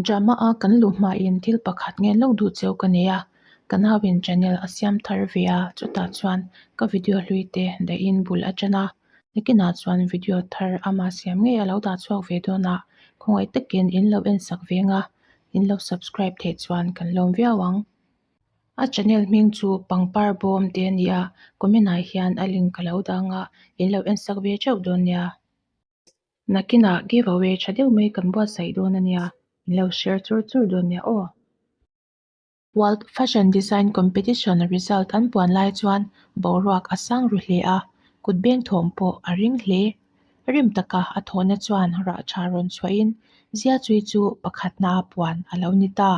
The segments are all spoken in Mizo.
Drama a kan luh hmain thil pakhat ngen lawk duh cheu ka nei a, ka nauin channel a siam thar ve a, chutah chuan ka video hlui te dahin bul a tan a, nakinah chuan video thar ama siam ngei a lo dah chhuak ve dawn a, khawngaih takin in lo en sak veng a, in lo subscribe theih chuan kan lawm viau ang. A channel hming chu pangpar bawm te a ni a, comment ah hian a link ka lo dang a, in lo en sak ve theuh dawn nia. Nakinah give away tha deuh mai kan buatsaih dawn a nia, in lo share chur chur dawn nia aw. World Fashion Design Competition result an puan lai chuan boruak a sang ru hle a, kut beng thawm pawh a ring hle. Rim taka a thawhna chuan rah tha rawn chhuahin Ziachui chu pakhatna a puan a lo ni ta.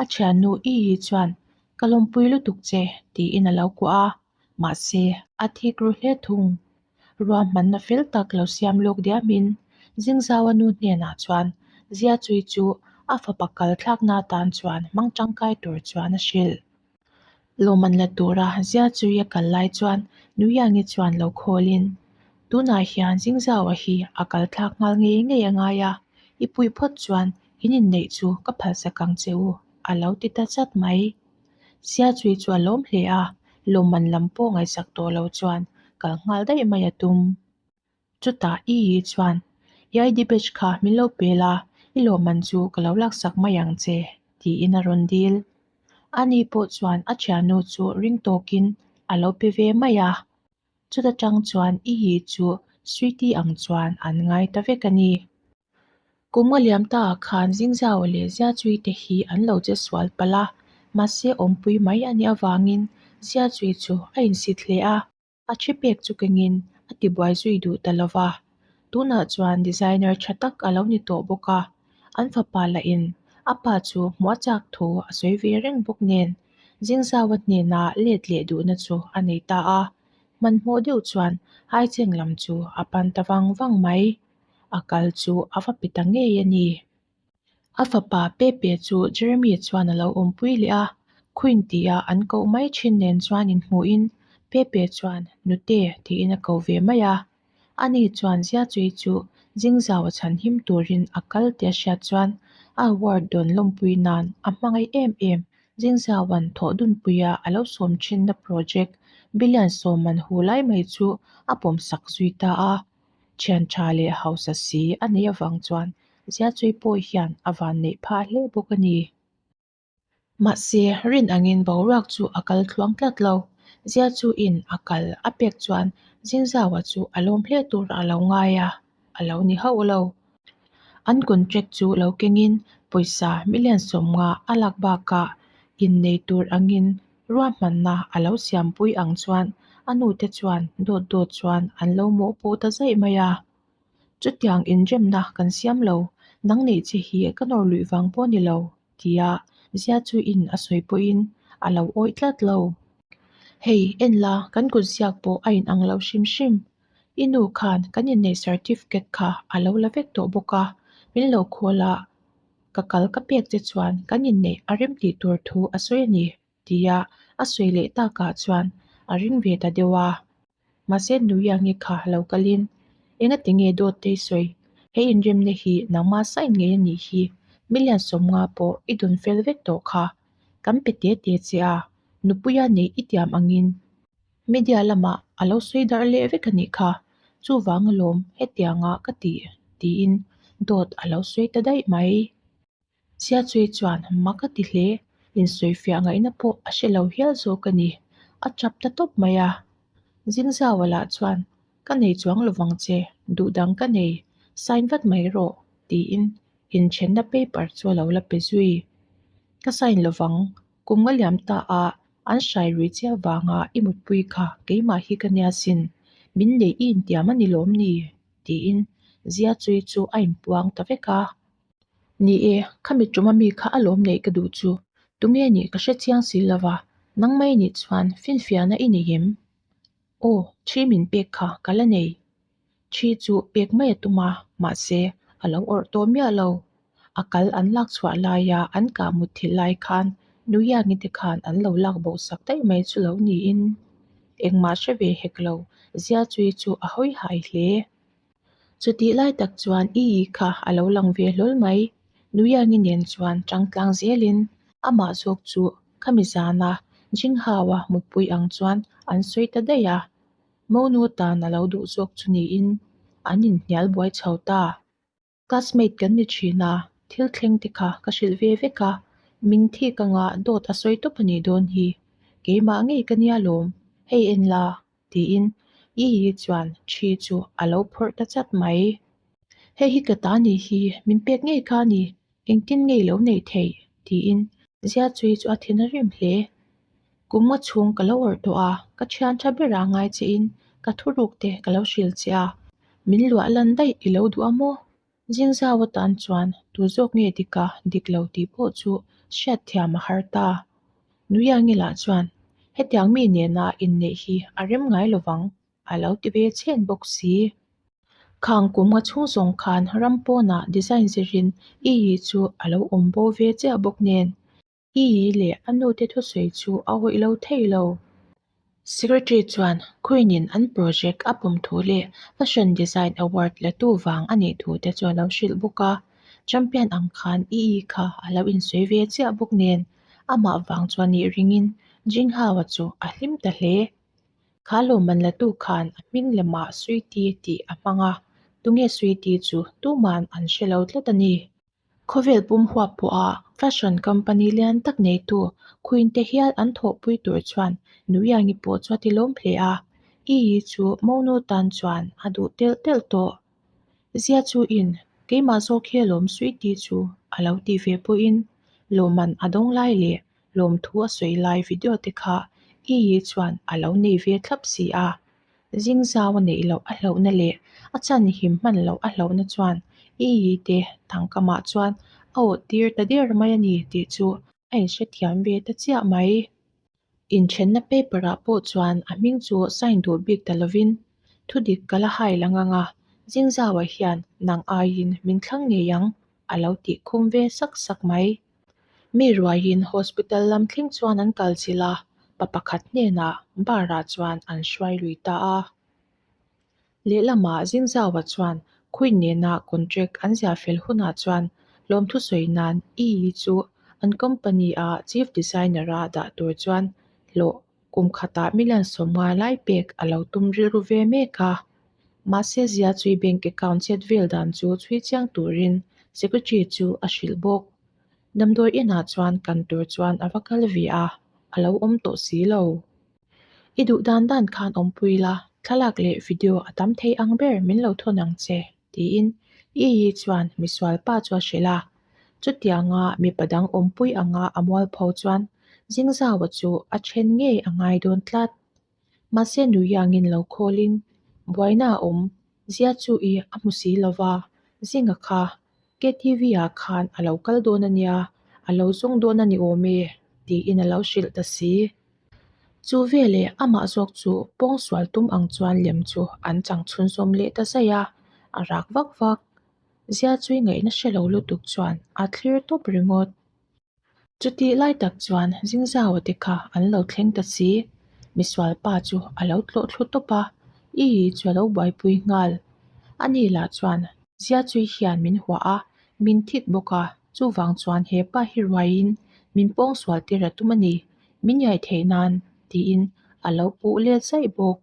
A thiannu I Yi chuan, Ka lawmpui lutuk che, tiin a lo kuah a, mahse a thik ru hle thung. Ruahmanna fel tak lo siam lawk diamin Zingzaua nu hnenah chuan Ziachui chu a fapa kal thlakna atan chuan hmang tangkai tur chuan a hrilh. Lawmman la tura Ziachui a kal lai chuan Nuiangi chuan lo khawlin, Tunah hian Zingzaua hi a kal thlak nghal ngei ngei a ngai a, i puih phawt chuan in inneih chu ka phalsak ang che u, a lo ti ta chat mai. Siachui chu a lawm hle a, lawmman lam pawh ngaihsak tawh lo chuan kal nghal daih mai a tum. Chutah I Yi chuan, I ID badge kha min lo pe la, i lawmman chu ka lo laksak mai ang che, tiin a rawn dil. Ani pawh chuan a thiannu chu ring tawkin a lo pe ve mai a. Chuta tang chuan I Yi chu Sweety ang chuan an ngai ta vek a ni. Kum a liam ta ah khan Zingzau leh Ziachui te hi an lo che sual palh a, mahse awmpui mai a nih avangin Ziachui chu a insit hle a, a thi pek chu kengin a tibuai zui duh ta lo va. Tunah chuan designer tha tak a lo ni tawh bawk a, an fapa lahin a pa chu hmuh a chak thu a sawi ve reng bawk nen Zingzaua hnena let leh duhna chu a nei ta a, hmanhmawh deuh chuan Haicheng lam chu a pan ta vang vang mai. A kal chu a va pe ta ngei a ni. A fapa Pepe chu Jeremy chuan a lo awmpui leh a, Queen tia an koh mai thin nen chuan inhmuhin Pepe chuan Nute tiin a ko ve mai a. Ani chuan Ziachui chu Zingzau a chhan him turin a kal tih a hriat chuan a award dawn lawmpui nan a hmangaih em em Zingzauan thawh dunpuia a lo sawm thinna project billion sawman hu lai mai chu a pawmsak zui ta a. Thian tha leh hausa si a neih avang chuan Ziachui pawh hian a van neih phah hle bawk a ni. Mahse, rin angin boruak chu a kal thluang tlat lo. Ziachuiin a kal a pek chuan Zingzaua chu a lawm hle tur a lo ngai a, a lo ni hauh lo. An contract chu lo kengin pawisa million 50 a lak bakah innei tur angin Ruahmanna a lo siampui ang chuan a nute chuan dawt dawt chuan an lo mawhpuh ta zaih mai a. Chutiang inremna kan siam lo, nang neih che hi ka nawr luih vang pawh ni lo, tia Zia chu in a sawi pawhin a lo awih tlat lo. Hei, en la, kan kut ziak pawh a inang lo hrim hrim. I nu khan kan inneih certificate kha a lo la vek tawh bawk a, min lo khawl a. Ka kal ka pek che chuan kan inneih a rem tih tur thu a sawi a ni, tia a sawi leh takah chuan a ring ve ta deuh a. Mahse Nuiangi kha lo kalin, Engati nge dawt te i sawi? He inremna hi nangma sign ngei a nih hi, million 50 pawh i dun fel vek tawh kha. Kan pe te te che a, nupuia neih i tiam angin Media lamah a lo sawi darh leh vek a nih kha, chuvang alawm hetianga ka ti tiin dawt a lo sawi ta daih mai. Siachui chuan mak a ti hle, insawifiah ngaihna pawh a hre lo hial zawk a ni, a tap ta tawp mai a. Zingzaua lah chuan, Ka nei chuang lovang che, duh dang ka nei, sign vat mai rawh, tiin inthenna paper chu a lo la pe zui. Ka sign lovang, Kum nga liam ta a, an hrai rui chiah vanga i mutpui kha keimah hi ka nia sin, min neih i intiam a ni lawm ni? tiin Ziachui chu a inpuang ta vek a. Ni e, khami tum ami kha a lawm neih ka duh chu, tunge nih ka hre chiang si lova, nangmai nih chuan finfiahna i nei em? Aw, thi min pek kha ka la nei. Thi chu pek mai a tum a, mahse, a lo awrh tawh miah lo. A kal an lak chhuah laia an kah mut thilh lai khan Nuiangi te khan an lo lak bo sak daih mai chu lo niin. Engmah hre ve hek lo, Ziachui chu a hawi hai hle. Chutih lai tak chuan I kha a lo lang ve hlawl mai. Nuiangi nen chuan chang tlang zelin amah zawk chu khami zana Jinghaua mutpui ang chuan an sawi ta daih a, Monu tan a lo duh zawk chu niin an inhnial buai chho ta. Classmate kan ni thin a, thil thleng te kha ka hrilh ve vek a, min thik anga dawt a sawi tawp a nih dawn hi, keimah ngei ka nia lawm, hei en la, tiin Yi chuan thi chu a lo phawrh ta chat mai. Hei hi ka ta nih hi, min pek ngei kha a ni, engtin ngei lo neih theih? tiin Zia Chui chu a thin a rim hle. Kum nga chhung ka lo awrh tawh a, ka thian tha berah ngai chein ka thuruk te ka lo hrilh che a, min luah lan daih i lo duh a maw? Zingzau atan chuan tu zawk nge dik a dik lo tih pawh chu hriatthiam a har ta. Nuiangi lah chuan hetiang mi nena inneih hi a rem ngai lovang a lo ti ve chhen bawk si. Khang kum nga chhung zawng khan ram pawnah design zirin i yi chu a lo awm bo ve chiah bawk nen. I yi leh a nute thusawi chu a awih lo thei lo. Secretary chuan Queen-in an project a pawm thu leh Fashion Design Award la tu vang a nih thu te chu a lo hrilh bawk a. Champion ang khan I yi kha a lo insawi ve chiah bawk nen amah vang chuan nih ringin Jinghao-a chu a hlim ta hle. Kha lawmman la tu khan a hming lamah Sweety tih a hmang a, tunge Sweety chu tuman an hre lo tlat a ni. Khawvel pum huap pawha fashion company lian tak neitu Queen te hial an thawhpui tur chuan Nuiangi pawh chu a ti lawm hle a, I yi chu Monu tan chuan a duh telh telh tawh. Zia chu in keimah zawk hi alawm Sweety chu a lo tih ve pawhin lawmman a dawng lai leh lawmthu a sawi lai video te kha I yi chuan a lo nei ve thlap si a. Zing zau a neih loh a hlauhna leh a chan him hman loh a hlauhna chuan I yi te thangkamah chuan a awh tir ta der mai a ni tih chu a inhrethiam ve ta chiah mai. Inthenna paper ah pawh chuan a hming chu sign duh bik ta lovin thudik ka la hai lang ang a, zing zauah hian nang aiin min thlang ngei ang a lo tih khum ve sak sak mai. Mi ruaiin hospital lam thleng chuan an kal chilh a, pa pakhat hnenah bar ah chuan an hruai lui ta a. Lehlamah Zingzaua chuan Queen nena contract an ziah fel hunah chuan lawmthu sawi nan EE chu an company a chief designer a dah tur chuan hlawh kum khatah million 50 lai pek a lo tum rilru ve mek a. Mahse zia chui bank account chet vel dan chu chhui chiang turin secretary chu a hrilh bawk. Damdawi inah chuan kan tur chuan a va kal ve a, a lo awm tawh si lo. I duh dan dan khan awmpui la, thlalak leh video a tam thei ang ber min lo thawn ang che, tiin Yi chuan misual pa chu a hrilh a. Chutianga mipa dang awmpui anga a mualpho chuan Zingzaua chu a then ngei a ngai dawn tlat. Mahse Nuyangin lo khawlin buaina a awm zia chu i a hmu si lo va, Zinga kha KTV-ah khan a lo kal dawn a nia, a lo zawng dawn a ni awm e, tiin a lo hrilh ta si. Chu veleh amah zawk chu pawngsual tum ang chuan lem chu an chang chhunzawm leh ta zaih a, a rak vak vak. Zia chui ngaihna hre lo lutuk chuan a thlir tawp ringawt. Chutih lai tak chuan Zingzaua te kha an lo thleng ta si. Misual pa chu a lo tlawh thlu tawp a, i chu a lo buaipui nghal. Ani lah chuan Ziachui hian min huah a, min thik bawk a, chuvang chuan he pa hi ruaiin min pawngsual tir a tum a ni, min iai theih nan, tiin a lo puh let zaih bawk.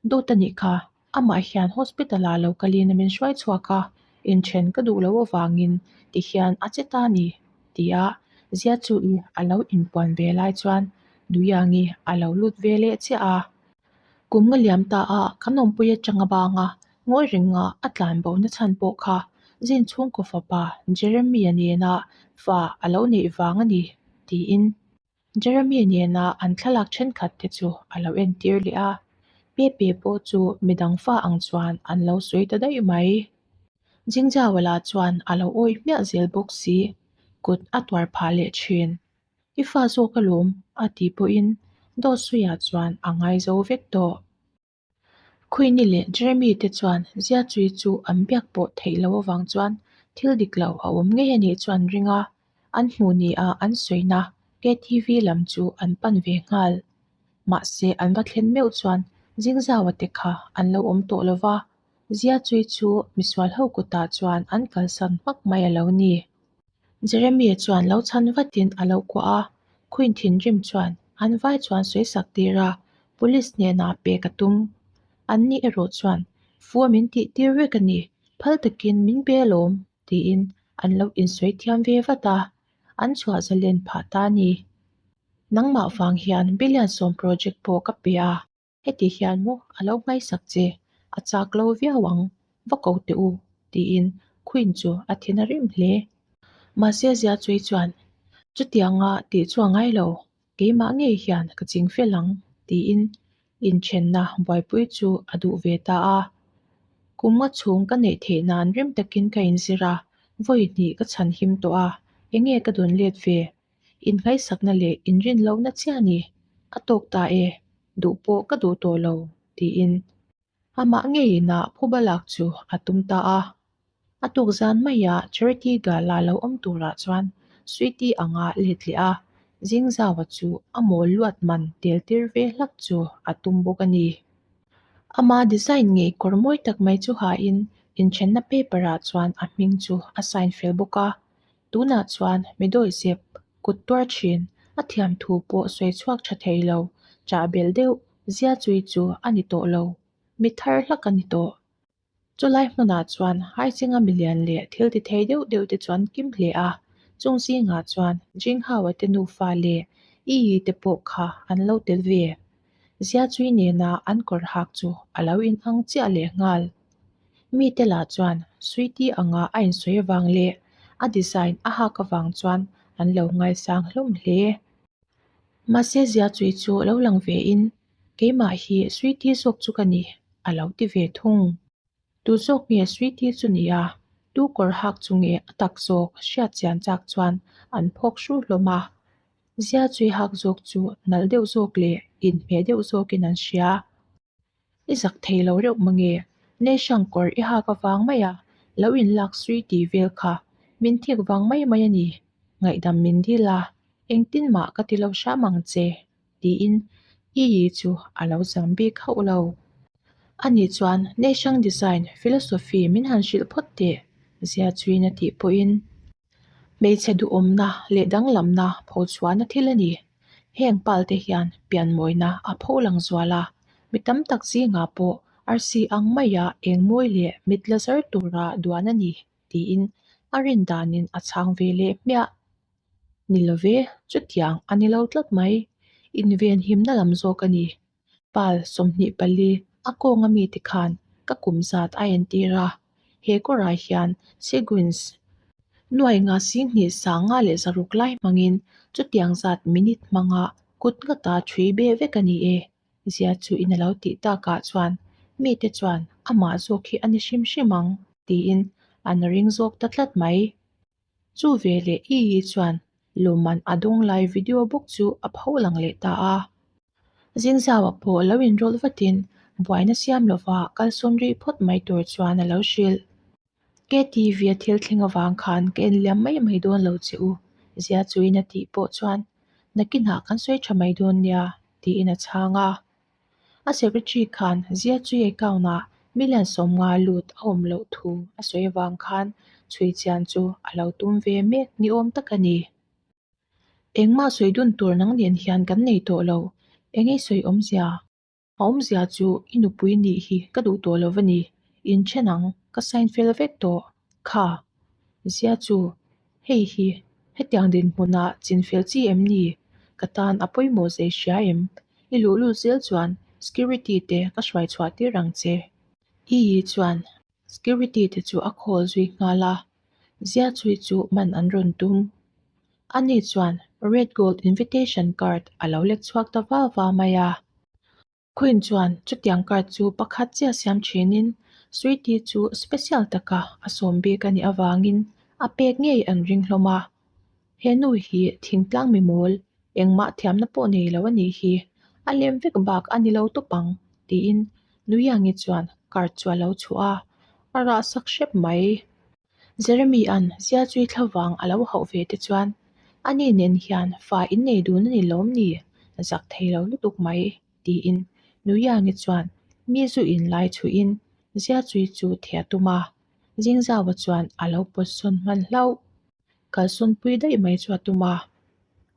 Dawt a nih kha, amah hian hospital ah lo kalin min hruai chhuak a, inthen ka duh loh avangin ti hian a che ta a ni, tia Ziachu'i a lo inpuan ve lai chuan Duiangi a lo lut ve leh chiah a. Kum nga liam ta a kan awmpui atanga banga ngawi renga a tlan bo na chhan pawh kha Zin chhungkaw fapa Jeremy-a nena fa a lo neih vang a ni, tiin Jeremy nena an thlalak thenkhat te chu a lo entir leh a, Pepe pawh chu midang fa ang chuan an lo sawi ta daih mai. Jingzauala chuan a lo awih hmiah zel bawk si, kut a tuar phah leh thin. I fa zawk alawm a tih pawhin dawt sawiah chuan a ngai zo vek tawh. Queenie leh Jeremy te chuan Ziachui chu an biak pawh theih loh avang chuan thil dik lo a awm ngei a nih chuan ring a, an hmuh ni a an sawina KTV lam chu an pan ve nghal. Mahse an va thlen meuh chuan Zingzaua te kha an lo awm tawh lo va, Ziachui chu misual ho kutah chuan an kalsan hmak mai a lo ni. Jeremy-a chuan lo chhan vatin a lo kuah a, Queen thinrim chuan an vai chuan sawi sak tir a, Police hnenah pek a tum. Anni erawh chuan, Fua min tih tir vek a ni, phal takin min pe alawm, tiin an lo insawi thiam ve vat a, an chhuah zalen phah ta a ni. Nangmah vang hian billion sawm project pawh ka pe a. Heti hian maw a lo hmaisak che, a chak lo viau ang, va ko teh u, tiin Queen chu a thin a rim hle. Mahse Ziachui chuan, Chutianga tih chu a ngai lo, keimah ngei hian ka ching fel ang, tiin inthenna buaipui chu a duh ve ta a. Kum nga chhung ka neih theih nan rim takin ka inzir a, vawi hnih ka chhan him tawh a, enge ka dawn let ve? Innghaisakna leh inrinlohna chiah a ni. A tawk ta e, duh pawh ka duh tawh lo, tiin amah ngeiin a phuba lak chu a tum ta a. A tuk zan maia Charity Gala lo awm turah chuan Sweety anga let leh a, Zingzaua chu a mawl luat man tel tir ve hlak chu a tum bawk a ni. Ama design ngei kawr mawi tak mai chu hain inthenna paper-ah chuan a hming chu a sign fel bawk a. Tunah chuan mi dawihzep kut tuar thin, a thiam thu pawh sawi chhuak tha thei lo, chah bel deuh zia chui chu a ni tawh lo, mi thar hlak a ni tawh. Chulai hmunah chuan Haichinga milian leh thil ti thei deuh deuh te chuan kim hle a, chung zingah chuan Jinghaua te nufa leh Iyi te pawh kha an lo tel ve. Zia chui nena an kawr hak chu a lo inang chiah leh nghal. Mite lah chuan Sweety anga a insawi avang leh a design a hak avang chuan an lo ngaisang hlawm hle. Mahse Zia chui chu lo lang vein keimah hi Sweety zawk chu ka ni a lo ti ve thung. Tu zawk nge Sweety chu ni a, tu kawr hak chu nge a tak zawk hriat chian chak chuan an phawk hru hlawm a. Zia chui hak zawk chu nalh deuh zawk leh inhmeh deuh zawkin an hria. I zak thei lo reuh mange, Nation kawr i hak avang mai a, lo inlak sui tih vel kha min thik vang mai mai a ni, ngaihdam min dil a, engtin mah ka ti lo hram ang che, tiin Iyi chu a lo zam bik hauh lo. Ani chuan Nation Design Philosophy min han hrilh phawt teh, zia chuin a tih pawhin. Hmeichhe duhawmna leh danglamna phochhuahna thil a ni. Heng palte hian pianmawina a pho lang zual a, mi tam tak zingah pawh arsi ang maia eng mawi leh mit la zar tura duan a ni, tiin a rin danin a chhang ve leh hmiah. Ni love, chutiang a ni lo tlat mai. Inven himna lam zawk a ni. Pal 24 a kawnga mite khan ka kum zat a entir a, he kawrah hian sequins nuai nga singhnih sanga leh zaruk lai hmangin chutiang zat minute hmanga kut ngata thui be vek a ni e, zia chu in a lo tih takah chuan mite chuan amah zawk hi a ni hrim hrim ang tiin an ring zawk ta tlat mai. Chu veleh Iyi chuan lawmman a dawng lai video bawk chu a pho lang leh ta a. Zingzauah pawh lo inrawlh vatin buaina siam lova kalsawn rih phawt mai tur chuan a lo hrilh. KTV-a thil thleng avang khan ka enliam mai mai dawn lo che u, zia chuin a tih pawh chuan nakinah kan sawi tha mai dawn nia, tiin a chhang a. A secretary khan zia chui account-ah million 50 lut a awm loh thu a sawi avang khan chhui chian chu a lo tum ve mek ni awm tak a ni. Engmah sawi dun tur nang nen hian kan nei tawh lo, eng ei sawi awmzia? A awmzia chu i nupui nih hi ka duh tawh lo va ni, inthen ang, ka sign fel vek tawh. Kha, zia chu, hei hi hetiang dinhmunah chinfel chi em ni? Ka tan a pawimawh zei hria em? I luhlul zel chuan security te ka hruai chhuah tir ang che. Iyi chuan security te chu a call zui nghal a, zia chui chu man an rawn tum. Ani chuan red gold invitation card a lo lek chhuak ta va va mai a. Queen chuan chutiang card chu pakhat chiah siam thinin Sweety chu special taka a sawm bik a nih avangin a pek ngei an ring hlawm a. He nu hi thingtlang mi mawl, engmah thiamna pawh nei lo a nih hi, a lem vek bak a ni lo tawp ang, tiin Nuiangi chuan card chu a lo chhuah a, a rah sak hrep mai. Jeremy-a'n Ziachui thlavang a lo hauh ve te chuan ani nen hian fa in nei dun a ni lawm ni? Zak thei lo lutuk mai, tiin Nuiangi chuan mi zu in lai chhuihin Ziachui chu theh a tum a, Zingzaua chuan a lo pawt sawn hman hlauh. Kalsawnpui daih mai chu a tum a,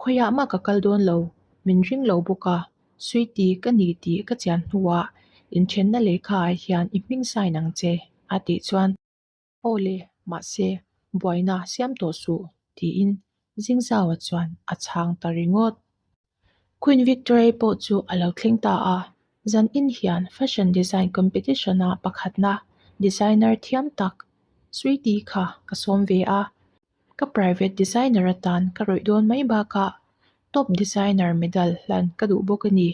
Khawiah mah ka kal dawn lo, min ring lo bawk a, Sweety ka ni tih ka chian hnuah inthenna lehkhaah hian i hming sign ang che a tih chuan, Aw le, mahse buaina siam tawh suh tiin Zingzaua chuan a chhang ta ringawt. Queen Victoria pawh chu a lo thleng ta a, zanin hian fashion design competition-a pakhatna designer thiam tak Sweety kha ka sawm ve a, ka private designer atan ka rawih dawn mai bakah top designer medal hlan ka duh bawk a ni.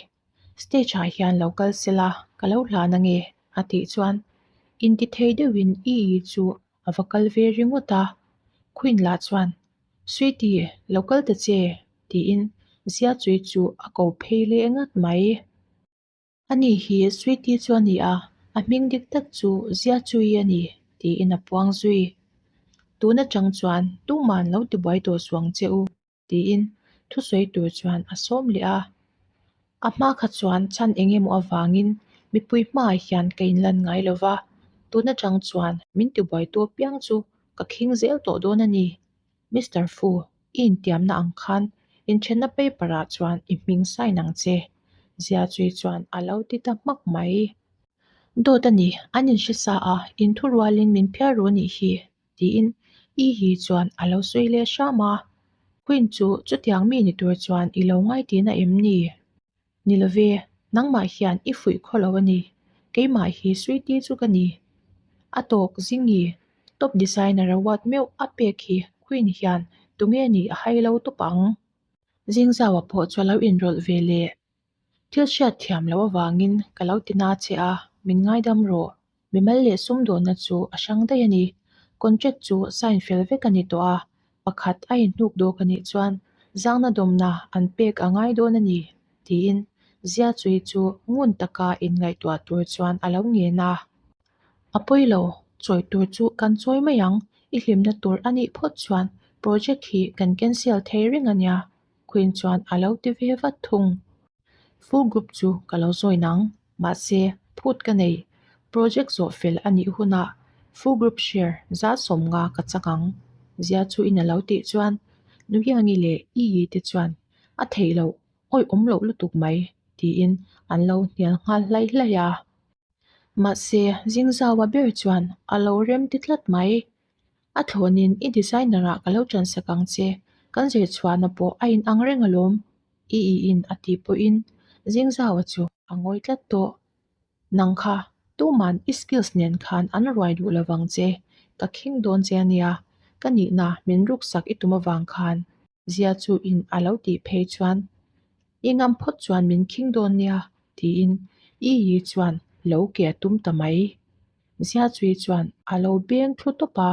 Stage ah hian lo kal sela ka lo hlan ange a tih chuan intithei deuhin i i chu a va kal ve ringawt a. Queen lah chuan Sweety lo kal ta che tiin Ziachui chu a ko phei leh ngat mai. Ani hi Sweety chu a ni a, a hming dik tak chu Ziachui a ni tiin a puang zui. Tun atang chuan tuman lo tibuai tawh suang che u. tiin thusawi tur chuan a sawm leh a. A hma kha chuan chhan eng emaw avangin mipui hmaah hian ka inlan ngai lo va, tun atang chuan min tibuaitu apiang chu ka khing zel tawh dawn a ni. Mister Fu, i intiamna ang khan inthenna paper ah chuan i hming sign ang che, Ziachui chuan a lo ti ta hmak mai. Dawt a ni, an inhre sa a, inthurualin min phiar ru a nih hi, tiin I hi chuan a lo sawi leh hram a. Queen chu chutiang mi ni tur chuan i lo ngai tihna em ni? Ni love, nangmah hian i fuih khaw lo a ni. Keimah hi Sweety chu ka ni. A tawk Zingi, top designer award meuh a pek hi Queen hian tunge nih a hai lo tawp ang. Zingzaua pawh chu a lo inrawlh ve leh. Thil hriat thiam loh avangin ka lo ti na che a, min ngaidam rawh. Mimal leh sumdawnna chu a hrang daih a ni. Contract chu sign fel vek a ni tawh a, pakhat a inhnuk dawk a nih chuan zangna dawmna an pek a ngai dawn a ni, tiin Ziachui chu ngun taka inngaihtuah tur chuan a lo ngen a. A pawi lo, chawi tur chu kan chawi mai ang, i hlimna tur a nih phawt chuan project hi kan cancel thei reng a nia, Queen chuan a lo ti ve vat thung. Full group chu ka lo join ang, mahse phut ka nei. Project zawh fel a nih hunah full group share za 50 ka chak ang, Zia chu in a lo tih chuan Nuiangi leh Iyi te chuan a theih loh, awih awm loh lutuk mai tiin an lo hnial nghal hlai hlai a. Mahse Zingzaua ber chuan a lo rem ti tlat mai. A thlawnin i designer ah ka lo ṭansak ang che, kan zirchhuahna pawh a inang reng alawm, i i in a tih pawhin Zingzaua chu a ngawi tlat tawh. Nang kha, tuman i skills nen khan an ruai duh lovang che, ka khing dawn che ania, ka nihna min ruksak i tum avang khan Zia chu in a lo tih phei chuan i ngam phawt chuan min khing dawn nia tiin i yi chuan lo ke a tum ta mai. Zia chui chuan a lo beng thlu tawp a.